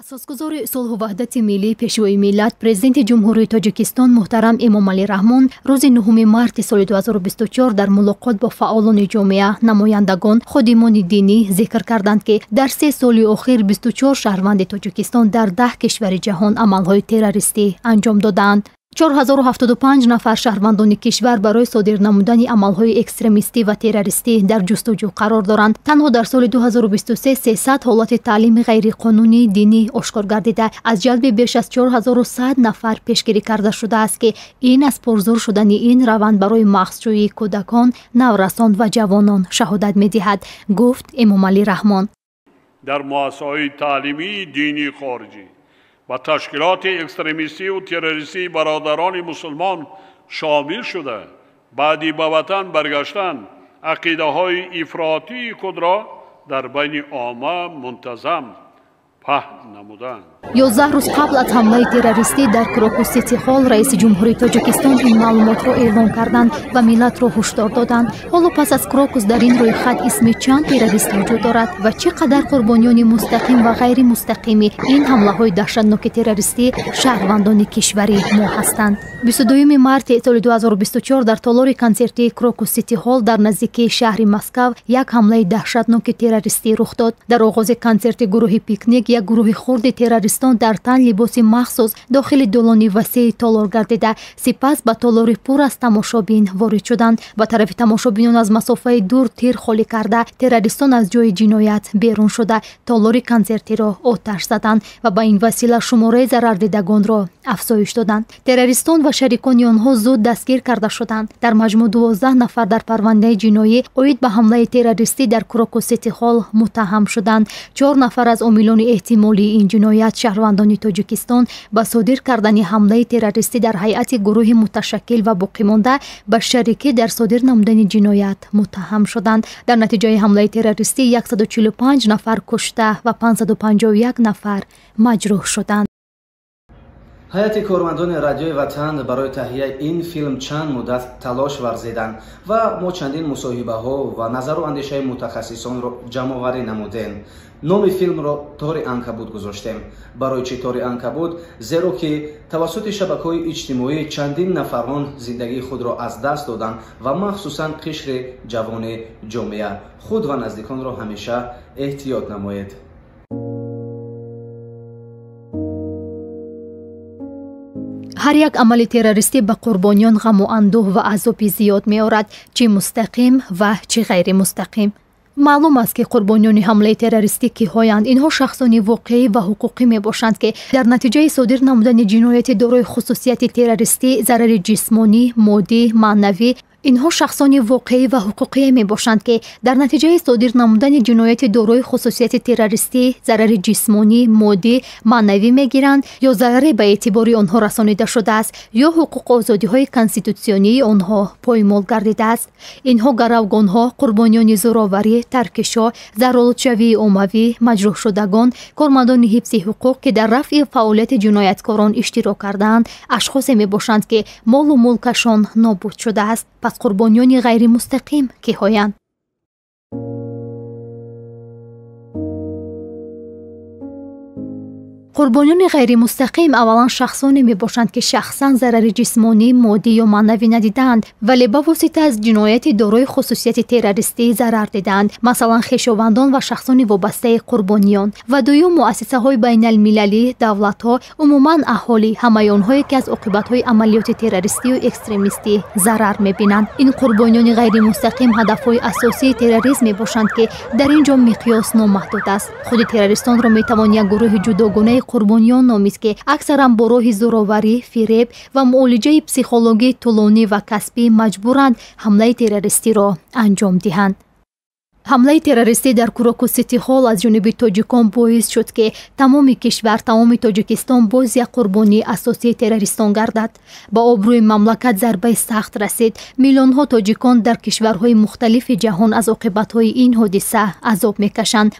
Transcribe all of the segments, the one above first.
Асосгузори сулҳу ваҳдати миллӣ, Пешвои миллат, Президенти Ҷумҳурии Тоҷикистон муҳтарам Эмомалӣ Раҳмон рӯзи 9 марти соли 2024 дар мулоқот бо фаъолони ҷомеа, намояндагон, ходимони динӣ зикр карданд, ки дар 3 соли охир 24 шаҳрванди Тоҷикистон дар 10 кишвари ҷаҳон амалҳои террористӣ анҷом додаанд. 4075 нафар шаҳрвандони кишвар барои содир намудани амалҳои экстремистӣ ва террористӣ дар ҷустуҷӯ қарор доранд. Танҳо дар соли 2023 300 ҳолати таълими ғайриқонунии динӣ ошкор гардида, аз ҷалби беш аз 4100 нафар пешгирӣ карда шудааст, ки ин аз пурзур шудани ин раванд барои мағзшӯии кӯдакон, наврасон ва ҷавонон шаҳодат медиҳад, гуфт Эмомалӣ Раҳмон. Дар муассисаҳои таълимии динии хориҷӣ ва ташкилоти экстремистию террористии бародарони мусулмон шомил шуда, баъди ба ватан баргаштан ақидаҳои ифротии худро дар байни омма мунтазам паҳн намуданд. 11 рӯз қабл аз ҳамлаи террористӣ дар Крокус Сити Холл раиси Ҷумҳурии Тоҷикистон ин маълумотро эълон карданд ва миллатро ҳушдор доданд. Ҳоло пас аз Крокус дар ин рӯйхат исми чанд террорист вуҷуд дорад ва чӣ қадар қурбониёни мустақим ва ғайримустақими ин ҳамлаҳои даҳшатноки террористӣ шаҳрвандони кишвари мо ҳастанд. 22 марти соли 2024 дар толори консертии Крокус Сити Холл дар наздикии шаҳри Москав як ҳамлаи даҳшатноки террористӣ рух дод. Дар оғози консерти гурӯҳи Пикник як гурӯҳи хурди террористон дар тан либоси махсус дохили долони васеи толор гардида, сипас ба толори пур аз тамошобин ворид шуданд. Ба тарафи тамошобинон аз масофаи дур тир холӣ карда, террористон аз ҷои ҷиноят берун шуда, толори консертиро оташ заданд ва ба ин васила шумораи зарардидагонро афзоиш доданд. Террористон ва шарикони онҳо зуд дастгир карда шуданд. Дар маҷмӯъ 12 нафар дар парвандаи ҷиноӣ оид ба ҳамлаи террористӣ дар Крокус Сити Холл муттаҳам шуданд. 4 нафар аз омилони эҳтимолии ин ҷиноят шаҳрвандони Тоҷикистон ба содир кардани ҳамлаи террористӣ дар ҳайати гурӯҳи муташаккил ва боқимонда ба шарикӣ дар содир намудани ҷиноят муттаҳам шуданд. Дар натиҷаи ҳамлаи террористӣ 145 нафар кушта ва 551 нафар маҷрӯҳ шуданд. Ҳайати кормандони радиои Ватан барои таҳияи ин филм чанд муддат талош варзиданд ва мо чандин мусоҳибаҳо ва назару андешаи мутахассисонро ҷамъоварӣ намудем. Номи филмро Тори анкабут гузоштем. Барои чӣ Тори анкабут? Зеро ки тавассути шабакаҳои иҷтимоӣ чандин нафарон зиндагии худро аз даст доданд ва махсусан қишри ҷавони ҷомеа. Худ ва наздиконро ҳамеша эҳтиёт намоед. Ҳар як амали террористӣ ба қурбониён ғаму андӯҳ ва азоби зиёд меорад, чӣ мустақим ва чӣ ғайримустақим. Маълум аст, ки қурбониёни ҳамлаи террористӣ киҳоянд. Инҳо шахсони воқеӣ ва ҳуқуқӣ мебошанд, ки дар натиҷаи содир намудани ҷинояти дорои хусусияти террористӣ зарари ҷисмонӣ, моддӣ, маънавӣ. Инҳо шахсони воқеӣ ва ҳуқуқие мебошанд, ки дар натиҷаи содир намудани ҷинояти дорои хусусияти террористӣ зарари ҷисмонӣ, моддӣ, маънавӣ мегиранд ё зараре ба эътибори онҳо расонида шудааст ё ҳуқуқу озодиҳои конститутсионии онҳо поймол гардидааст. Инҳо гаравгонҳо, қурбониёни зӯроварӣ, таркишҳо, зараролудшавии оммавӣ, маҷрӯҳшудагон, кормандони ҳифзи ҳуқуқ, ки дар рафъи фаъолияти ҷинояткорон иштирок кардаанд, ашхосе мебошанд, ки молу мулкашон нобуд шудааст. Пас қурбониёни ғайримустақим киҳоянд? Қурбониёни ғайримустақим аввалан шахсоне мебошанд, ки шахсан зарари ҷисмонӣ, моддӣ ё маънавӣ надидаанд, вале ба восита аз ҷинояти дорои хусусияти террористӣ зарар дидаанд, масалан хешовандон ва шахсони вобастаи қурбониён. Ва дуюм, муассисаҳои байналмилалӣ, давлатҳо, умуман аҳолӣ, ҳамаи онҳое, ки аз оқибатҳои амалиёти террористию экстремистӣ зарар мебинанд. Ин қурбониёни ғайримустақим ҳадафҳои асосии терроризм мебошанд, ки дар ин ҷо миқёс номаҳдуд аст. Худи террористонро метавон як гурӯҳи ҷудогонаи қурбониён номид, ки аксаран бо роҳи зӯроварӣ, фиреб ва муолиҷаи психологии тӯлонӣ ва касбӣ маҷбуранд ҳамлаи террористиро анҷом диҳанд. Ҳамлаи террористӣ дар Крокус Сити Холл аз ҷониби тоҷикон боис шуд, ки тамоми кишвар, тамоми Тоҷикистон боз як қурбонии асосии террористон гардад. Ба обрӯи мамлакат зарбаи сахт расид. Миллионҳо тоҷикон дар кишварҳои мухталифи ҷаҳон аз оқибатҳои ин ҳодиса азоб мекашанд.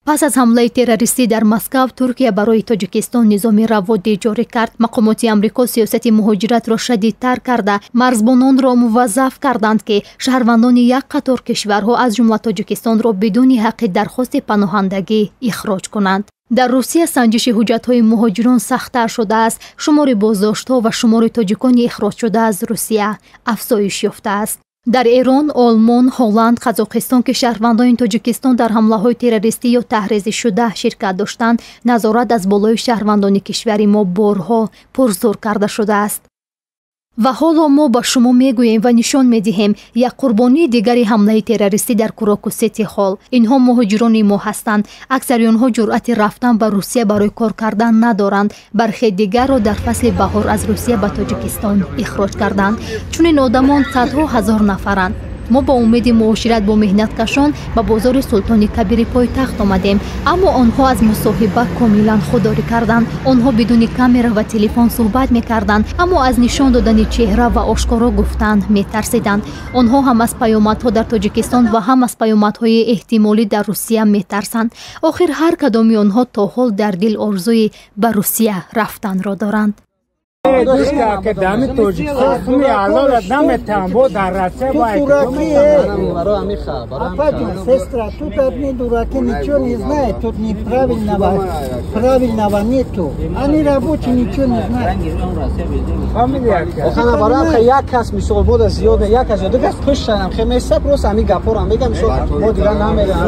Пас аз ҳамлаи террористӣ дар Москав, Туркия барои Тоҷикистон низоми раводид ҷорӣ кард. Мақомоти Амрико сиёсати муҳоҷиратро шадидтар карда, марзбононро муваззаф карданд, ки шаҳрвандони як қатор кишварҳо, аз ҷумла Тоҷикистонро бидуни ҳаққи дархости паноҳандагӣ ихроҷ кунанд. Дар Русия санҷиши ҳуҷҷатҳои муҳоҷирон сахттар шудааст. Шумори боздоштҳо ва шумори тоҷикони ихроҷшуда аз Русия афзоиш ёфтааст. Дар Эрон, Олмон, Ҳолланд, Қазоқистон, ки шаҳрвандони Тоҷикистон дар ҳамлаҳои террористӣ ё таҳризишуда ширкат доштанд, назорат аз болои шаҳрвандони кишвари мо борҳо пурзур карда шудааст. Ва ҳоло мо ба шумо мегӯем ва нишон медиҳем як қурбонии дигари ҳамлаи террористӣ дар Крокус Сити Холл. Инҳо муҳоҷирони мо ҳастанд. Аксари онҳо ҷуръати рафтан ба Русия барои кор кардан надоранд. Бархе дигарро дар фасли баҳор аз Русия ба Тоҷикистон ихроҷ карданд. Чунин одамон садҳо ҳазор нафаранд. Мо бо умеди муошират бо меҳнаткашон ба бозори Султони Кабири пойтахт омадем, аммо онҳо аз мусоҳиба комилан худдорӣ карданд. Онҳо бидуни камера ва телефон суҳбат мекарданд, аммо аз нишон додани чеҳра ва ошкоро гуфтан метарсиданд. Онҳо ҳам аз паёмадҳо дар Тоҷикистон ва ҳам аз паёмадҳои эҳтимолӣ дар Русия метарсанд. Охир ҳар кадоми онҳо то ҳол дар дил орзуи ба Русия рафтанро доранд. Сестра, тут одни дураки ничего не знают, тут неправильного, правильного нету. Они рабочие ничего не знают. Охана барам як кас мисол бода зиёд як кас ду кас пуштанам хе меса просто ами гапорам мегам мисол мо дигар намерам.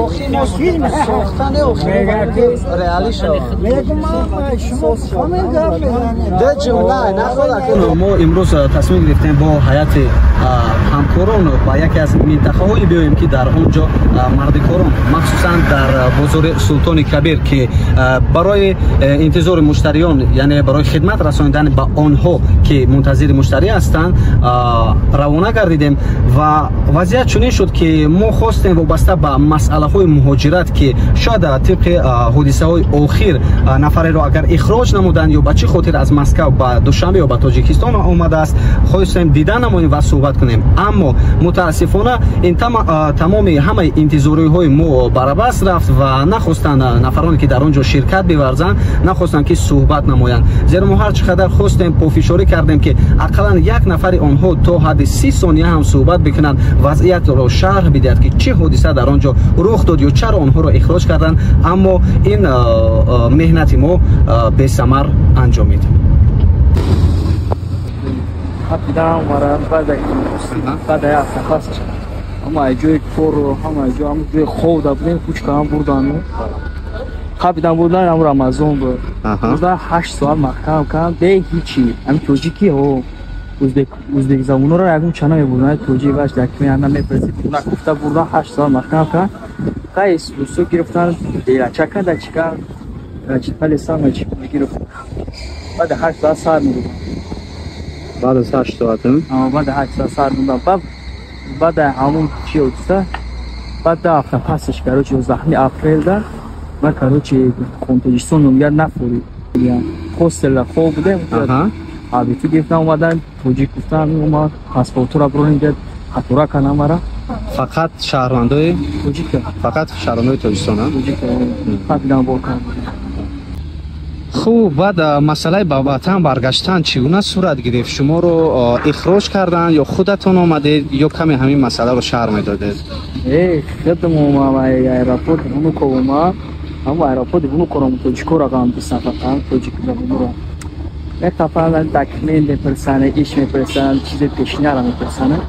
Охи мо филм сохтане охи реали шава. Мо имрӯз тасмим гирифтем бо ҳайати ҳамкорон ба яке аз минтақаҳое биёем, ки дар он ҷо мардикорон, махсусан дар бозори Султони Кабир, ки барои интизори муштариён, яъне барои хидмат расонидан ба онҳо, ки мунтазири муштарӣ ҳастанд, равона гардидем. Ва вазъият чунин шуд, ки мо хостем вобаста ба масъалаҳои муҳоҷират, ки шояд тибқи ҳодисаҳои охир нафареро агар ихроҷ намуданд ё ба чӣ хотир аз Москав ба Душанбе ё ба Тоҷикистон омадааст, хостем дида намоем ва суҳбат кунем. Аммо мутаассифона ин тамоми ҳамаи интизориҳои мо барабас рафт ва нахостанд нафароне, ки дар он ҷо ширкат биварзанд, нахостанд, ки суҳбат намоянд. Зеро мо ҳар чӣ қадар хостем, пофишорӣ кардем, ки ақаллан як нафари онҳо то ҳадди 30 сония ҳам суҳбат бикунанд, вазъиятро шарҳ бидиҳад, ки чӣ ҳодиса дар он ҷо рух дод ё чаро онҳоро ихроҷ карданд. Аммо ин меҳнати мо бесамар анҷомид. Ҳама ҷои корро, ҳама ҷо, ҳама ҷои хоб да будем, кучкаам бурдану. Қабидан бурдан, ҳам Рамазон буд. Бурдан 8 соат маҳкам кардам, бе ҳичи. Ҳамин тоҷики ҳо, узбек забонро ягон чана мебурдан, тоҷик ваш дакме ана мепурсид. Гуфта бурдан 8 соат маҳкам кардам. Қай русо гирифтан, делачака да чика, чипали сама чип гирифтан. Баъд 8 соат сар мебурдан. Баъд аз 8 соат? Баъд 8 соат сар мебурдан. Баъд ҳамон чи ҳодиса, баъд 10 ҳафта пасаш, короче, 11 апрелда ман, короче, Тоҷикистон номгар нафурид. Хостелда хоб будем, абиту гирифтан омадан, тоҷик гуфтан, омад, паспортура броним, хатура кардам мара. Фақат шаҳрвандои тоҷик, фақат шаҳрвандои Тоҷикистон, тоҷик, фақат бор кардам. Хуб, баъд масъалаи ба ватан баргаштан чӣ гуна сурат гирифт? Шуморо ихроҷ карданд ё худатон омадед, ё каме ҳамин масъаларо шарҳ медодед? Худам омадам аэропорт Внуково омад, ҳамон аэропорти Внуково тоҷико рақам 20 нафар, тоҷик забонро. Як нафар документ мепурсанд, иш мепурсанд, чизи пешинаро мепурсанд.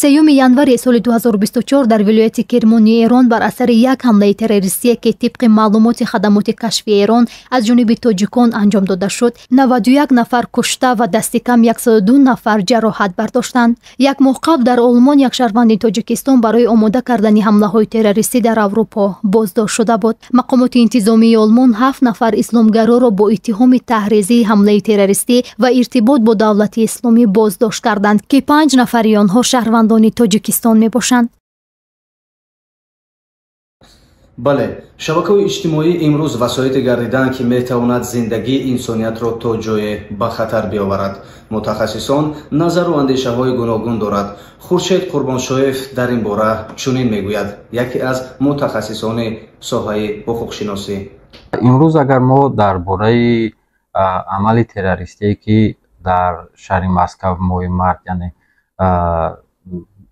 Сеюми январи соли 2024 дар вилояти Кирмони Эрон бар асари як ҳамлаи террористие, ки тибқи маълумоти хадамоти кашфи Эрон аз ҷониби тоҷикон анҷом дода шуд, 91 нафар кушта ва дасти кам 102 нафар ҷароҳат бардоштанд. Як моҳ қабл дар Олмон як шаҳрванди Тоҷикистон барои омода кардани ҳамлаҳои террористӣ дар Аврупо боздошт шуда буд. Мақомоти интизомии Олмон 7 нафар исломгароро бо иттиҳоми таҳризии ҳамлаи террористӣ ва иртибот бо давлати исломӣ боздошт карданд, ки 5 нафари онҳо шаҳрвандони Тоҷикистон мебошанд. Бале, шабакаҳои иҷтимоӣ имрӯз васоите гардиданд, ки метавонад зиндагии инсониятро то ҷое ба хатар биёварад. Мутахассисон назару андешаҳои гуногун дорад. Хуршед Қурбоншоев дар ин бора чунин мегӯяд, яке аз мутахассисони соҳаи ҳуқуқшиносӣ. Имрӯз агар мо дар бораи амали террористие, ки дар шаҳри Москав моҳи март, яъне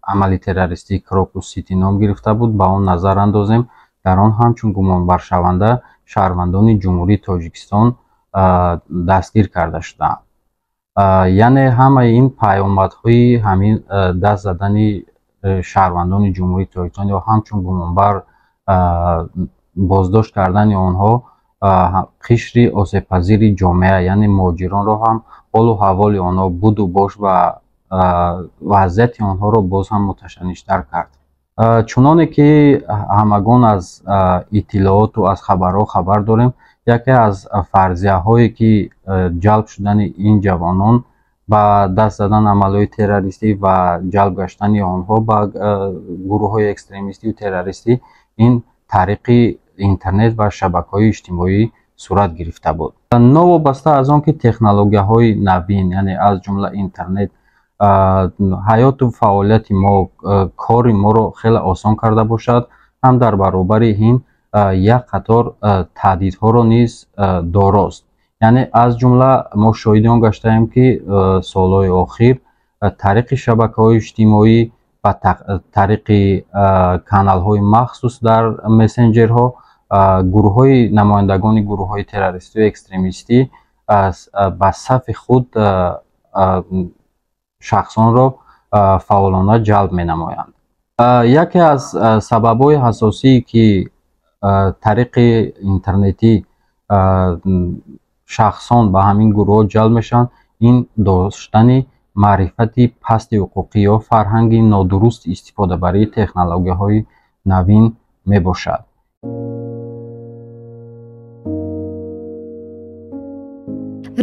амали террористии Крокус Сити ном гирифта буд, ба он назар андозем, дар он ҳамчун гумонбаршаванда шаҳрвандони Ҷумҳурии Тоҷикистон дастгир карда шудаанд. Яъне ҳамаи ин паёмадҳои ҳамин даст задани шаҳрвандони Ҷумҳурии Тоҷикистон ё ҳамчун гумонбар боздошт кардани онҳо қишри осебпазири ҷомеа, яъне муҳоҷиронро ҳам ҳолу ҳаволи онҳо буду бош ва вазъияти онҳоро боз ҳам муташанниҷтар кард. Чуноне ки ҳамагон аз иттилооту аз хабарҳо хабар дорем, яке аз фарзияҳое ки ҷалб шудани ин ҷавонон ба даст задан амалҳои террористӣ ва ҷалб гаштани онҳо ба гурӯҳҳои экстремистию террористӣ ин тариқи интернет ва шабакаҳои иҷтимоӣ сурат гирифта буд. Новобаста аз он ки технологияҳои навин, яъне аз ҷумла интернет, ҳаёту фаъолияти мо, кори моро хеле осон карда бошад, ҳам дар баробари ин як қатор таҳдидҳоро низ дорост. Яъне аз ҷумла мо шоҳиди он гаштаем, ки солҳои охир тариқи шабакаҳои иҷтимоӣ ва тариқи каналҳои махсус дар мессенҷерҳо гурӯҳҳои намояндагони гурӯҳҳои террористию экстремистӣ ба сафи худ шахсонро фаъолона ҷалб менамоянд. Яке аз сабабҳои асосие, ки тариқи интернетӣ шахсон ба ҳамин гурӯҳҳо ҷалб мешаванд, ин доштани маърифати пасти ҳуқуқӣ ё фарҳанги нодурусти истифодабарии технологияҳои навин мебошад.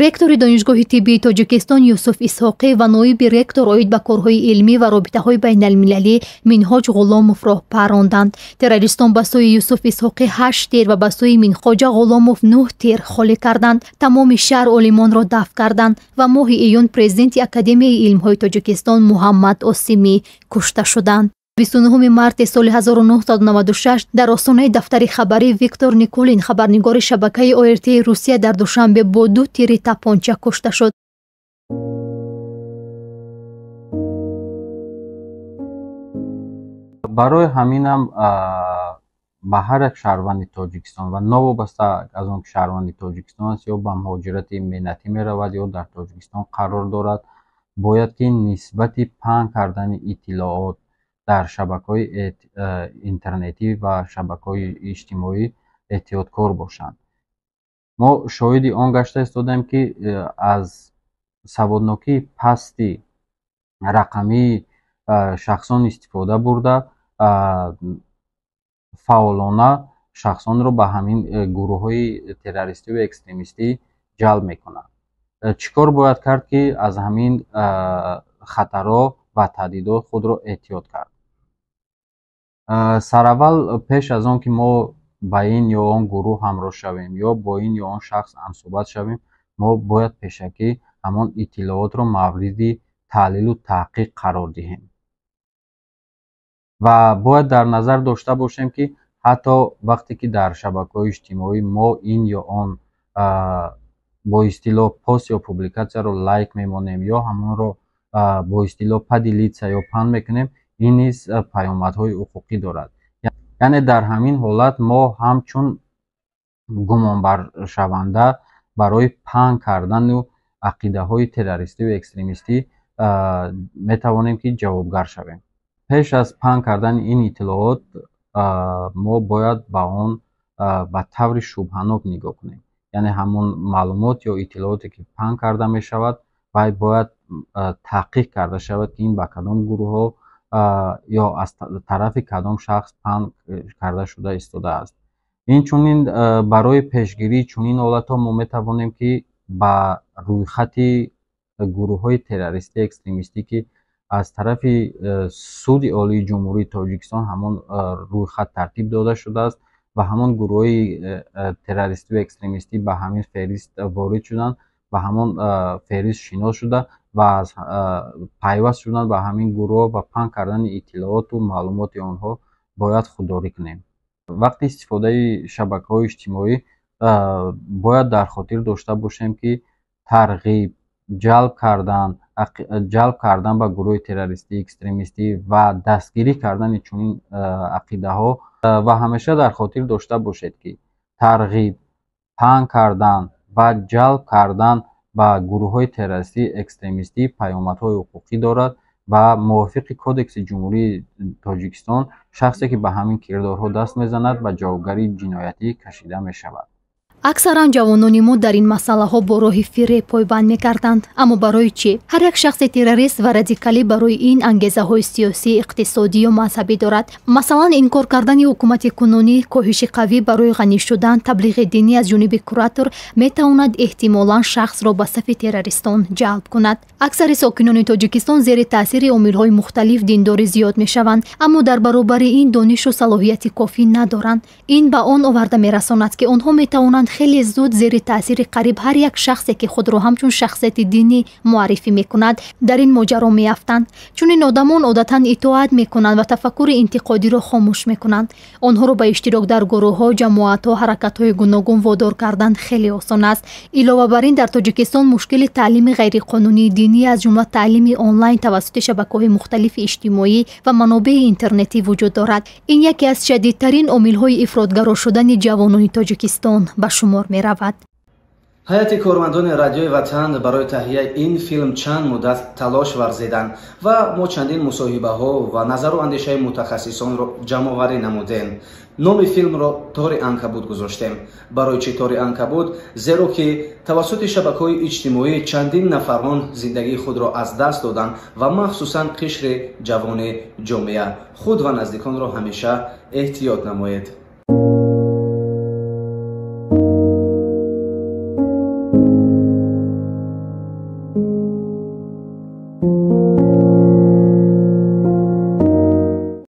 Ректори Донишгоҳи тиббии Тоҷикистон Юсуф Исҳоқӣ ва ноиби ректор оид ба корҳои илмӣ ва робитаҳои байналмилалӣ Минҳоҷ Ғуломовро паронданд. Террористон ба сӯи Юсуф Исҳоқӣ 8 тир ва ба сӯи Минхоҷа Ғуломов 9 тир холӣ карданд. Тамоми шаҳр олимонро дафн карданд ва моҳи июн президенти Академияи илмҳои Тоҷикистон Муҳаммад Осимӣ кушта шуданд. 29 марти соли 1996 дар остонаи дафтари хабарӣ Виктор Никулин, хабарнигори шабакаи ОРТ Русия дар Душанбе, бо 2 тири тапонча кушта шуд. Барои ҳаминам ба ҳар як шаҳрванди Тоҷикистон ва новобаста аз он ки шаҳрванди Тоҷикистон аст ё ба муҳоҷирати меҳнатӣ меравад ё дар Тоҷикистон қарор дорад, бояд ки нисбати паҳн кардани иттилоот дар шабакаҳои интернетӣ ва шабакаҳои иҷтимоӣ эҳтиёткор бошанд. Мо шоҳиди он гашта истодаем, ки аз саводнокии пасти рақамии шахсон истифода бурда, фаъолона шахсонро ба ҳамин гурӯҳҳои террористию экстремистӣ ҷалб мекунанд. Чӣ кор бояд кард, ки аз ҳамин хатарҳо ва таҳдидот худро эҳтиёт кард? Сараввал пеш аз он ки мо ба ин ё он гурӯҳ ҳамроҳ шавем ё бо ин ё он шахс ҳамсӯҳбат шавем, мо бояд пешакӣ ҳамон иттилоотро мавриди таҳлилу таҳқиқ қарор диҳем ва бояд дар назар дошта бошем, ки ҳатто вақте ки дар шабакаҳои иҷтимоӣ мо ин ё он бо истилоҳ пост ё публикатсияро лайк мемонем ё ҳамонро бо истилоҳ поделиться ё паҳн мекунем, ин низ паёмадҳои ҳуқуқӣ дорад. Яъне дар ҳамин ҳолат мо ҳамчун гумонбаршаванда барои паҳн кардану ақидаҳои террористию экстремистӣ метавонем ки ҷавобгар шавем. Пеш аз паҳн кардани ин иттилоот мо бояд ба он ба таври шубҳанок нигоҳ кунем. Яъне ҳамон маълумот ё иттилооте ки паҳн карда мешавад, вай бояд таҳқиқ карда шавад, ки ин ба кадом гурӯҳҳо ё аз тарафи кадом шахс паҳн карда шуда истодааст. Инчунин барои пешгирии чунин ҳолатҳо мо метавонем, ки ба рӯйхати гурӯҳҳои террористӣ экстремистӣ, ки аз тарафи Суди Олии Ҷумҳурии Тоҷикистон ҳамон рӯйхат тартиб дода шудааст ба ҳамон гурӯҳҳои террористию экстремистӣ ба ҳамин феҳрист ворид шуданд, ба ҳамон феҳрист шинос шуда ва пайваст шудан ба ҳамин гурӯҳ ва паҳн кардани иттилооту маълумоти онҳо бояд худдорӣ кунем. Вақти истифодаи шабакаҳои иҷтимоӣ бояд дар хотир дошта бошем, ки тарғиб, ҷалб кардан ба гурӯҳи террористӣ, экстремистӣ ва дастгирӣ кардани чунин ақидаҳо ва ҳамеша дар хотир дошта бошед, ки тарғиб, паҳн кардан ва ҷалб кардан ба гурӯҳҳои террористӣ, экстремистӣ паёмадҳои ҳуқуқӣ дорад ва мувофиқи Кодекси Ҷумҳурии Тоҷикистон шахсе, ки ба ҳамин кирдорҳо даст мезанад, ба ҷавобгарии ҷиноятӣ кашида мешавад. Аксаран ҷавонони мо дар ин масъалаҳо бо роҳи фиреб пойбанд мегарданд. Аммо барои чӣ? Ҳар як шахси террорист ва радикалӣ барои ин ангезаҳои сиёсӣ, иқтисодӣ ё мазҳабӣ дорад. Масалан, инкор кардани ҳукумати кунунӣ, коҳиши қавӣ барои ғанӣ шудан, таблиғи динӣ аз ҷониби куратор метавонад эҳтимолан шахсро ба сафи террористон ҷалб кунад. Аксари сокинони Тоҷикистон зери таъсири омилҳои мухталиф диндорӣ зиёд мешаванд, аммо дар баробари ин донишу салоҳияти кофӣ надоранд. Ин ба он оварда мерасонад, ки онҳо метавонанд хеле зуд зери таъсири қариб ҳар як шахсе, ки худро ҳамчун шахсияти динӣ муаррифӣ мекунад, дар ин моҷаро меафтанд. Чунин одамон одатан итоат мекунанд ва тафаккури интиқодиро хомӯш мекунанд. Онҳоро ба иштирок дар гурӯҳҳо, ҷамоатҳо, ҳаракатҳои гуногун водор кардан хеле осон аст. Илова бар ин, дар Тоҷикистон мушкили таълими ғайриқонунии динӣ, аз ҷумла таълими онлайн тавассути шабакаҳои мухталифи иҷтимоӣ ва манобеи интернетӣ вуҷуд дорад. Ин яке аз шадидтарин омилҳои ифротгаро шудани ҷавонони Тоҷикистон ба шумор меравад. Ҳайати кормандони Радиои Ватан барои таҳияи ин филм чанд муддат талош варзиданд ва мо чандин мусоҳибаҳо ва назару андешаи мутахассисонро ҷамъоварӣ намудем. Номи филмро «Тори анкабут» гузоштем. Барои чӣ «Тори анкабут»? Зеро ки тавассути шабакаҳои иҷтимоӣ чандин нафарон зиндагии худро аз даст доданд ва махсусан қишри ҷавони ҷомеа. Худ ва наздиконро ҳамеша эҳтиёт намоед.